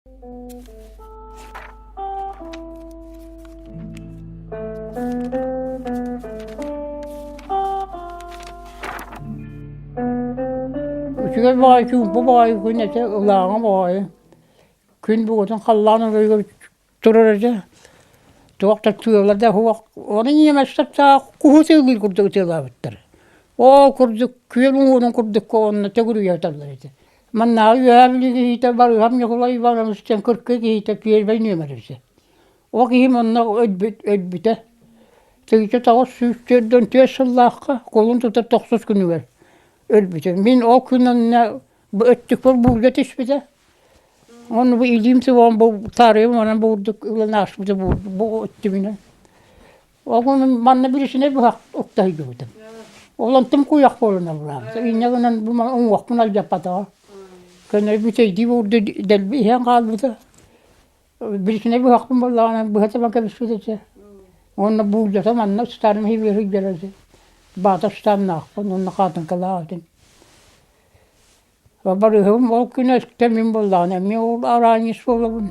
Үчүгэй баҕайы чуумпу баҕайы күн этэ, ылааҥы баҕайы. Күн бугутун халлаан оройугар турар этэ. Туох да тыала да суох. Ону ньиэмэстэр таах куһу тыылыыр курдук ытыалаабыттар. Ол курдук күөл уҥуорун курдукка уонна төгүрүйэ ыталлар этэ. Маннааҕы Үөһээ Бүлүү киһитэ Барыһап Ньукулай Иванович диэн кыркы киһитэ пиэрбэй нүөмэр этэ. Ол киһим онно өлбүт, өлбүтэ. 1944 сыллаахха кулун тутар тохсус күнүгэр өлбүтэ. Мин ол күн онно өттүкпэр буулдьа түспүтэ. Уонна бу илиим сыбаҕын бу таарыйым онон бу курдук ылан ааспыта бу бу өттүбүнэн. Ол манна бирисинэй быһах уктаһыйдыбытым. Ол онтум куйах буолан абыраабыта. Инньэ гынан бу уҥуохпун алдьаппатаҕа. Көннөрү бүтэйдии буурду дэлби иһэн хаалбыта. Бирисинэй быһахпын буоллаҕына быһа табан кэбиспит этэ. Уонна буулдьата манна ыстааным иһигэр сылдьар этэ. Баата ыстааннаахпын уонна хаатыҥкалаах этим. Барыһым ол күн өстө мин буоллаҕына эмиэ ол араанньыс буолабын.